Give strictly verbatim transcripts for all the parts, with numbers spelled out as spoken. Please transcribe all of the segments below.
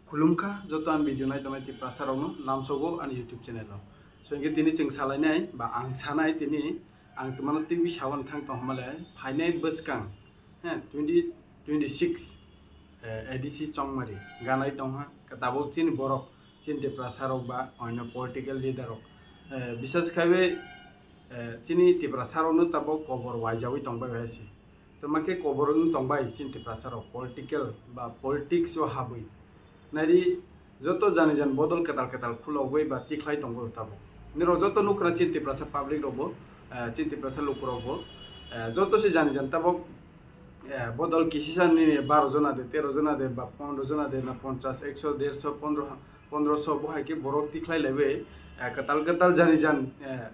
Khulumkha joto ani video nai tongnai Tiprasa rokno lamsogo ani YouTube channel o. So hingke tini chwng salainai ba ang sanai tini ang twmano twi sawan thang tong hamale phainai bwskang he twenty twenty-six, eh, A D C Chongmari ganai tongha tabuk chini borok chini Tiprasa rok ba oino political leader rok, eh, bisas khaiwi, eh, chini Tiprasa rokno tabuk kobor waijawi tongbai hai se. Tamo khe kobor wng tongbai chini Tiprasa rok political ba politics o habwi. Naidi joto jani jan bodol kwtal kwtal khulogwi ba tikhlai tongo tabuk. Nirok joto nukhna chini Tiprasa public rokbo, eh, chini Tiprasa lukurokbo, eh, joto se jani jan tabuk, eh, bodol kisisa nini baro jona de, tero jona de, ba pondro jona de, na ponchas, ekso, derso, pondro, pondroso bo hai khe borok tikhlai laiwi, eh, kwtal kwtal jani jan, eh,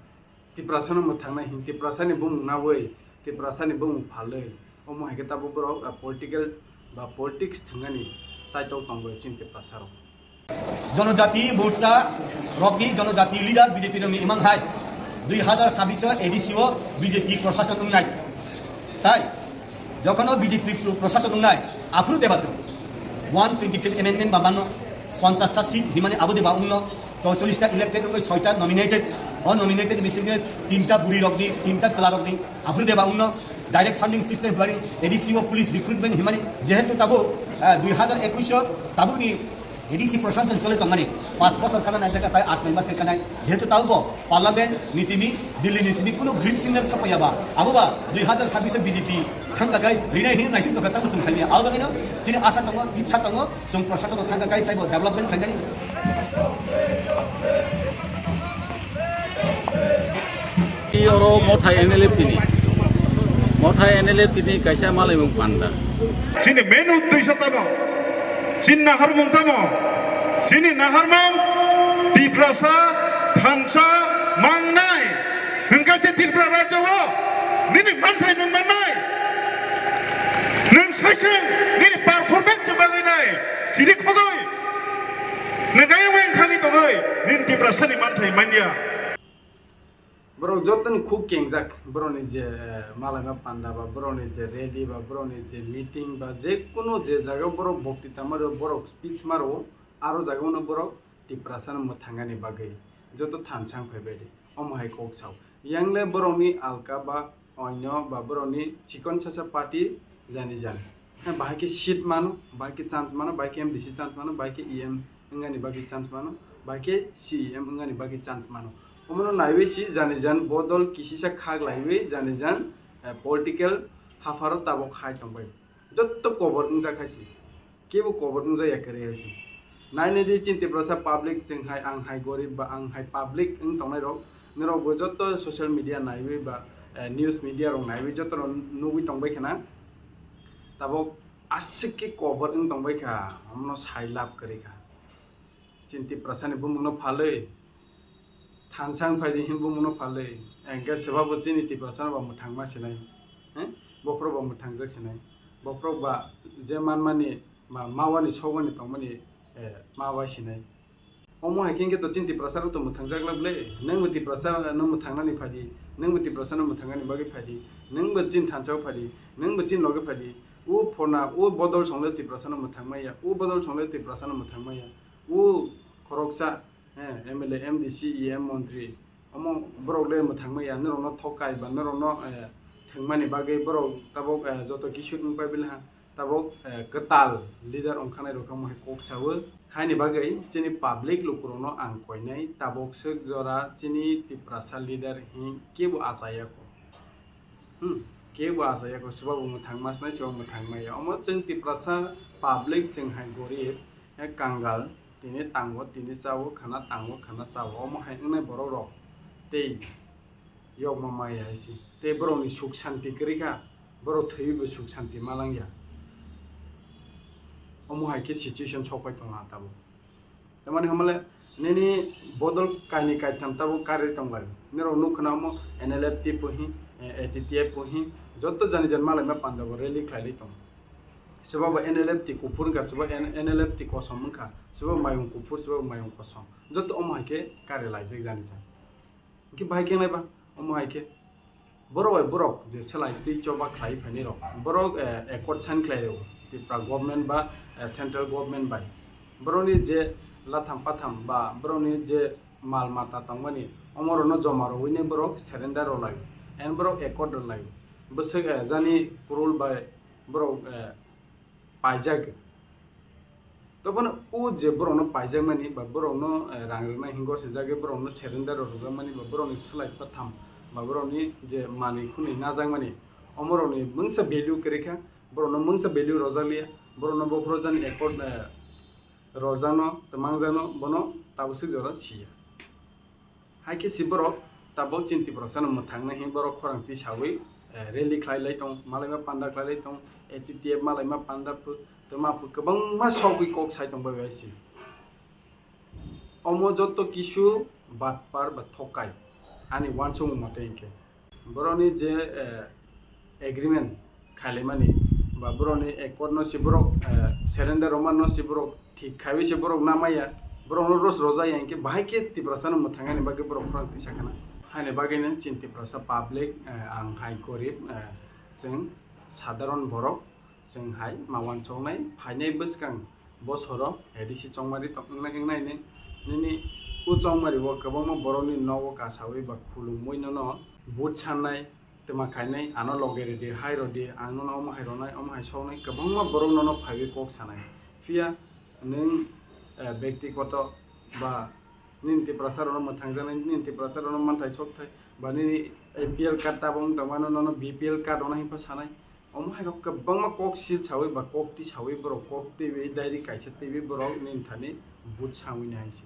Tiprasano mwthangnai hin, Tiprasani bumung nawi, Tiprasani bumung phalwi, omo hai khe tabuk borok, ah, political ba politics thwngani chaitok tongo chini Tiprasarok. Jonojati Morcha rokni, Jonojati leader B J P rokni imang hai dui hazar sabbish o A D C o B J P prosason wngnai. Tai jokhon o B J P pro-, prosason wngnai, aphuru deba chwng one twenty fifth amendment ba mano, ponchash ta seat himani abo deba wngno, chorchollish ta elected wngwi soita nominated, o nominated bisingo tinta bwrwi rokni, tinta chwla rokni, aphuru deba wngno direct funding system himani, A D C o police recruitment himani, jehetu tabuk, ah, dui hazar ekush o tabukni A D C prosason chole tongmani, panch bosor kana nai jaka tai aat noi mas kana, jehetu tabo parliament ni simi, Delhi ni simi kuno green signal sapaya ba, abo ba dui hazar sabbish o B J P thang kakai rinai hin naisik tongkha tamo chwng sanya, abo bagwino chini asa tongo, itsa tongo, chwng prosason thang kakai taibo development khainani. Oro Mothai N L F T ni, Mothai N L F T ni kaisa malaimung panda. Chini main uddesho tamo, chini naharmung tamo, chini naharmung Tiprasa thansa mangnai. Hwnkhe se Tripura rajyo o nini manthai nwng mannai. Nwng saisung nini performance bagwi nai. Chini khogwi. Nwng kaya weng khagwi tongwi nini Tiprasa ni manthai manya. Borok jotoni khuk kengjak, borokni je, eh, malaima panda ba, borokni je rally ba, borokni je meeting ba, je kunu je jaga borok bokti tangma rwo, borok speech ma rwo, aro jaga uno borok Tiprasano mwthangani bagwi joto thansang phaibai di. Omo hai kok sao. Yang le borokni alka ba oino ba borokni chikon sasa party jani jani. Bahai khe seat mano, bahai khe chance mano, bahai khe M D C chance mano, bahai khe E M wngani bagwi chance mano, bahai khe C E M wngani bagwi chance mano. Omono naiwi si jani jan bodol kisisa khak laiwi jani jan, eh, political hapharo tabok hai tongbai. Jotto kobor wngjak hai si. Kebo kobor wngjak ya kwrwi hai si. Nainai di chini Tiprasa public chwng hai ang hai gorib ba ang hai public wng tongnai rok. Norok bo jotto social media naiwi ba, eh, news media rok naiwi jotto rok nugwi tongbai khna. Tabok aswk khe kobor wng tongbai kha, omono sai lab kwrwi kha. Chini Tiprasani bumungno phalwi thansang phaidi hin bumungno phalwi, engke swbabo chini Tiprasano ba mwthangma sinai, he? Bophro ba mwthangjak sinai, bophro ba je manmani ba mawani sogoni tongmani, eh, mawa sinai. Omo hai khe to chini Tiprasarok to mwthangjak lak le, nwngbo Tiprasano mwthangnani phaidi, nwngbo Tiprasano mwthangnani bagwi phaidi, nwngbo chini thansao phaidi, nwngbo chini loge phaidi, o phona, o bodol songle Tiprasano mwthangmaya, o bodol songle Tiprasano mwthangmaya. O khoroksa, eh, M L A, M D C, E M, montri, omo borok le mwthangmaya, norokno thok kai ba norokno, eh, thwngmani bagwi borok tabok, eh, joto kisu wng pai bwle ha, tabok, eh, kwtal leader wngkhanai rok omo hai kok sao. Haini bagwi chini public lukurokno ang koinai tabok swk jora chini Tiprasa leader hin kebo achaya kho. Hmm, kebo achaya kho, swbabo mwthangma sinai, swbabo mwthangmaya. Omo chwng Tiprasa public chwng hai gorib, he kangal, tini tango, tini chao, khana tango, khana chao. Omo hai wngnai borok rok tei yokma maya hai se. Tei borokni suk shanti kwrwi kha, borok thwiwi bo suk shanti ma langya. Omo hai khe situation sok pai tongo ha tabuk. Tamani hamle nini bodol kaini kaitham tabuk karwi tongbai. Nirok nuk khna omo N L F T pohi, eh, A T T F pohi, jotto jani jan malai ma panda bo rally khlailai tongo. Swbabo N L F T kuphur wngkha, swbabo N-, N L F T kosom wngkha, swbabo mayung kuphur, swbabo mayung kosom. Jotto omo hai khe kari laijak jani jan. Hwnkhe bahai khe naiba, omo hai khe borok bai borok je selai twi choba khlai phainai rok, borok, eh, accord sign khlai rwo Tripura government ba, eh, central government bai. Borokni je latham patham ba borokni je mal mata tongmani, omorokno joma rwui borok surrender rwlai, and borok accord rwlai. Bwswk, eh, jani kurul bai borok, eh, paijak. Tobono o je borokno paijakmani ba borokno, eh, rang rwnai hinwi gosijagwi borokno surrender rwjakmani ba borokni swlai patham ba borokni je manwi khwnwi najakmani, omorokni mungsa value kwrwi kha, borokno mungsa value rwjakliya, borokno bophuru jani accord, eh, rwjakno tei mangjakno bono tabuk swk jora siya. Hai khe si borok tabuk chini Tiprasano mwthangnai hinwi borok khorang tisawi, eh, rally khlai lai tong, malaima panda khlai lai tong, A T T F malaima panda phu, tei ma phu kwbangma sogwi kok sai tong bai bai si. Omo joto kisu batpar ba thokai, ani uansukmung mate hinkhe. Borokni je, eh, agreement khailaimani ba borokni accord no si borok, eh, surrender rwma no si borok thik khaiwi se borok namaya, borokno rus rwjaya hinkhe bahai khe Tiprasano mwthangani bagwi borok khorang tisa khna. Haini bagwino chini Tiprasa public, eh, ang hai gorib, eh, chwng sadharon borok, chwng hai ma uansuknai phainai bwskang bosoro A D C chongmari tong wngnai, wngnai ni, nini o chongmari o kwbangma borokni nogo kasawi ba khulumwi nono vote sannai, twma khainai, ano loge rwdi, hai rwdi, ang nono omo hai rwnai, omo hai soknai, kwbangma borok nono phaiwi kok sanai. Phiya nwng, eh, bektikoto ba nini Tiprasa rokno mwthangjaknai, nini Tiprasa rokno manthai sokthai, ba nini A P L card tabuk wng tongmano nono B P L card rwna hinpha sanai. Omo hai rok kwbangma kok sil sawi ba kok twi sawi borok kok twiwi diary kaisa twiwi borok nini thani vote sangwi nai hai se.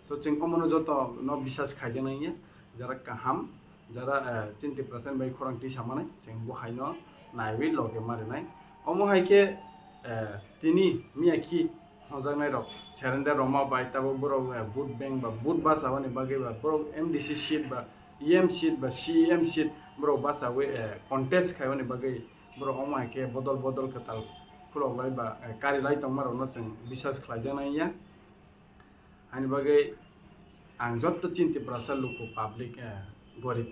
So chwng omono joto no bisas khaijak nang ya, jara kaham, jara, eh, chini Tiprasa ni bai khorang twi samanai, chwng bo hai no naiwi loge ma rwnai. Omo hai khe, eh, tini miya khi hwnjaknai rok surrender rwma bai tabuk borok, eh, vote bank ba vote bachawani bagwi ba borok M D C seat ba E M seat ba C E M seat borok bachawi, eh, contest khaimani bagwi borok omo hai khe bodol bodol kwtal khulok lai ba, eh, kari lai tongma rokno chwng bisas khlaijak nang ya. Ani bagwi ang jotto chini Tiprasa luku public, eh, gorib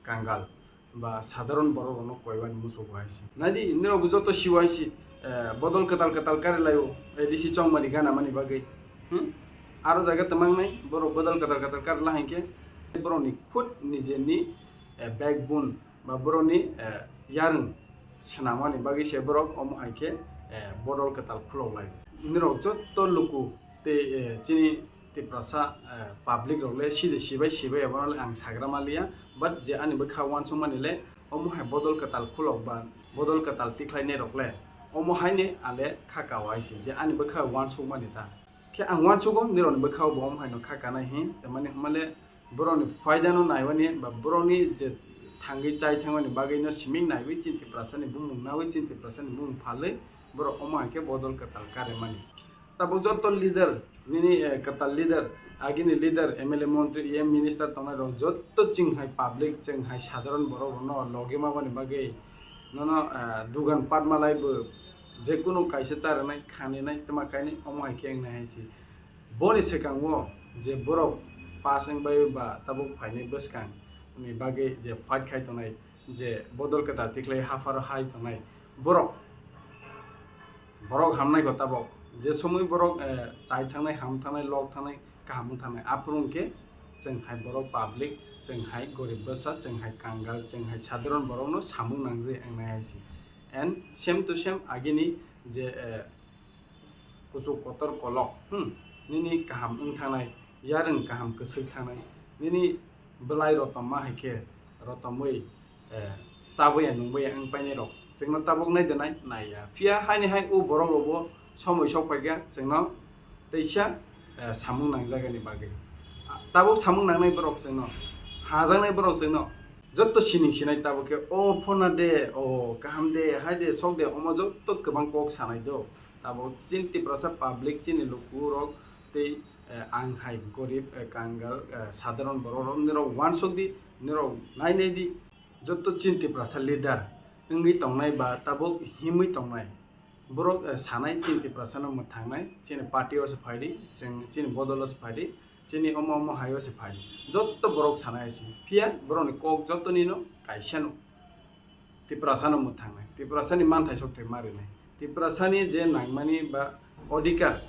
kangal ba sadharon borok rokno koiwani muchungo hai se. Naidi norok bo jotto siwo hai se, eh, bodol kwtal kwtal kari laio, A D C chongmani gana mani bagwi. Hmm? Aro jaga twmangnai borok bodol kwtal kwtal kari la hinkhe borokni khud nijeni, eh, backbone ba borokni, eh, yarwng swnamani bagwi se borok omo hai khe, eh, bodol kwtal khulok lai. Norok jotto luku tei, eh, chini Tiprasa, eh, public rok le side sibai sibai abono le ang sagra manliya, but je ani bwkha uansukmani le omo hai bodol kwtal khulok ba bodol kwtal tikhlainai rok le omo haino ale kha kao hai se je ani bwkha uansukmani ta. Khe ang uansugo nirokni bwkhao bo omo haino kha kanai hin, tamani hwnmale borokni phaidano naiwani ba borokni je thangwi chai thangmani bagwino siming naiwi chini Tiprasani bumung nawi chini Tiprasani bumung phalwi borok omo hai khe bodol kwtal karemani. Tabuk joto leader, nini, eh, kwtal leader, agini leader, M L A, montri, E M, minister tongnai rok joto chwng hai public, chwng hai sadharon borok rokno logi mabani bagwi nono, eh, dugan pat malai bo jekunu kaisa charinai, khaninai, twma kainwi omo hai khe wngnai hai se. Boni swkango je borok pass wngbai ba tabuk phainai bwskang ni bagwi je fight khai tongnai, je bodol kwtal tikhlai hapharo hai tongnai borok, borok hamnai kho tabuk. Je somoi borok, eh, chai thangnai, ham thangnai, lok thangnai, kaham wng thangnai, aphuru hwnkhe chwng hai borok public, chwng hai gorib bwsa, chwng hai kangal, chwng hai sadharon borokno samung nangjak wngnai hai se. And same to same agini je, eh, kuchuk kotor kolok, hmm, nini kaham wng thangnai, yarwng kaham kwswk thangnai, nini bwlai rotom ma hai khe rotomwi, eh, chabwi ya nungbai ya wng painai rok chwngno tabuk nai de nai, nai ya. Phiya haini hai o borok rokbo somoi sok phaikha chwngno teisa, eh, samung nangjagani bagwi. Tabuk samung nangnai borok chwngno, hajaknai borok chwngno, jotto sining sinai tabuk khe, "O phona de, o kaham de, hai de, sok de," omo jotto kwbang kok sanai do. Tabuk chini Tiprasa public, chini lukurok tei, eh, ang hai gorib, eh, kangal, eh, sadharon borok rok, nirok uansuk di, nirok nai nai di. Jotto chini Tiprasa leader wngwi tongnai ba tabuk himwi tongnai borok, eh, sanai chini Tiprasano mwthangnai, chini party o se phai di, chwng chini bodol o se phai di, chini omo omo hai o se phai di. Jotto borok sanai se. Phiya borokni kok jottonino kaisano. Tiprasano mwthangnai, Tiprasani manthai sok thai ma rinai, Tiprasani je nangmani ba odhikar,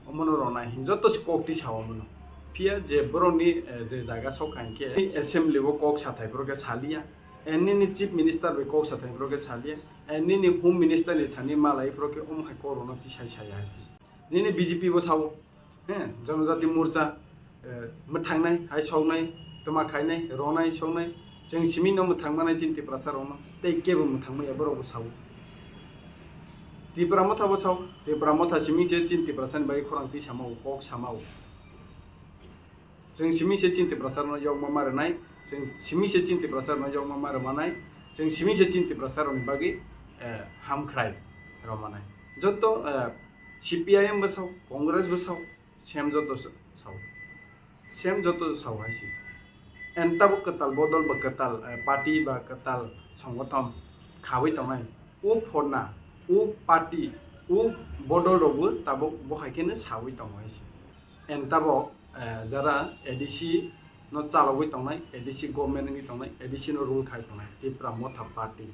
Omono rwnai hin joto se kok twi sao omono. Phiya je borokni, eh, je jaga sok kha hinkhe assembly o kok sathai phoro khe saliya, eh, nini chief minister bai kok sathai phoro khe saliya, eh, nini home minister ni thani malai phoro khe omo hai kok rwno tisai saya hai se. Nini B J P bo sao, he, Janajati Morcha, eh, mwthangnai, hai soknai, twma khainai, ronai, soknai, chwng simi no mwthang manai chini Tiprasa rokno, tei kebo mwthang maya borok bo sao. Tipra Motha bo sao, Tipra Motha simi se chini Tiprasa ni bagwi khorang twi sama o, kok sama o. Chwng simi se chini Tiprasa rokno yokma ma rwnai, chwng simi se chini Tiprasa rokno yokma ma rwmanai, chwng simi se chini Tiprasa rokni bagwi, eh, hamkhrai rwmanai. Joto, eh, C P I M bo sao, Congress bo sao, same joto sa-, sao. Same joto sao hai se. And tabuk kwtal bodol ba kwtal, eh, party ba kwtal songothon khawi tongnai. O phorna, o party, o bodol rokbo tabuk bo hai kheno sawi tongo hai se. And tabuk, eh, jara A D C no chalogwi tongnai, A D C government wngwi tongnai, A D C no rule khai tongnai, Tipra Motha party.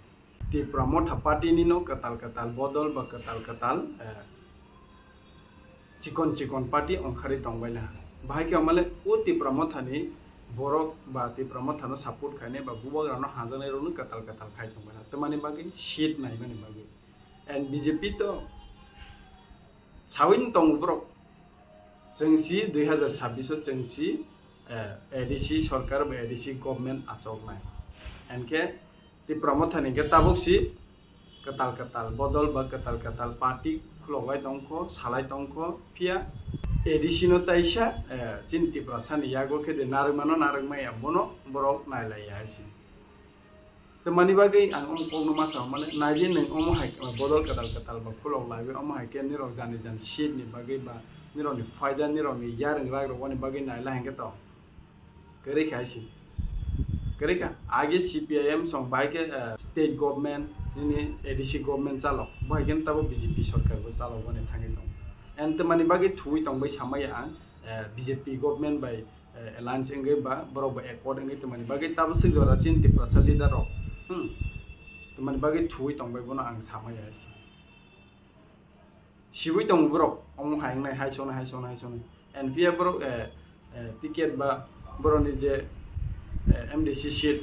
Tipra Motha party ni no kwtal kwtal bodol ba kwtal kwtal, eh, chikon chikon party ongkhari tongbaina. Bahai khe omale o Tipra Motha ni borok ba Tipra Motha no support khainai ba bubagra no hajaknai rok no kwtal kwtal khai tongbaina. Tamani bagwi seat naimani bagwi. And B J P to sawini tongo borok. Chwng si dui hazar sabbish o chwng si, eh, A D C sorkar ba A D C government achoknai. Hinkhe Tipra Motha ni khe tabuk si kwtal kwtal bodol ba kwtal kwtal party khulogwi tongkho, salai tongkho, phiya A D C no taisa, eh, chini Tiprasa ni yago khe de narwkmano narwkmaya bono borok nailaiya hai se. Tamani bagwi ang omo kokno ma sao male, naidi nwng omo hai bodol kwtal kwtal ba khulok laiwi omo hai khe nirok jani jani seat ni bagwi ba nirokni phaida nirokni yarwng rak rok oni bagwi naila hinkhe to kwrwi kha hai se. Kwrwi kha. Age C P I M song bai khe, eh, state government nini A D C government chalok. Bo hai khe tabuk B J P sorkar bo chalok boni thangwi tong. And tamani bagwi thuwi tongbai samaya ang, eh, B J P government bai, eh, alliance wngwi ba borok bai accord wngwi tamani bagwi tabuk swk jora chini Tiprasa leader rok. Hmm. Tamani bagwi thuwi tongbai bono ang samaya hai se. Siwi tongo borok, omo hai wngnai, hai songnai, hai songnai, hai songnai. And phiya borok, eh, eh, ticket ba borokni je, eh, M D C seat,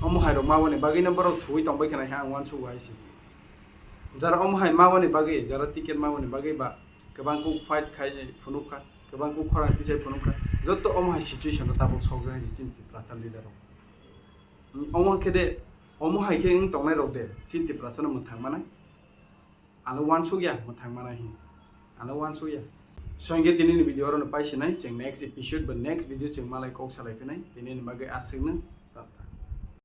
omo hai rok maboni bagwino borok thuwi tongbai khna hai ang uansukgo hai se. Jara omo hai maboni bagwi, jara ticket maboni bagwi ba kwbang kuk fight khai phunuk kha, kwbang kuk khorang tisai phunuk kha. Joto omo hai situation o tabuk sokjak hai se chini Tiprasa leader rok. Omo khe de, omo hai khe wng tongnai rok de, chini Tiprasa no mwthang manai. Ano uansukya, mwthang manai hin. Ano uansukya. So, hinkhe tini ni video oro no paisinai, chwng next episode ba next video chwng malai kok salai phinai. Tini ni bagwi aswk no,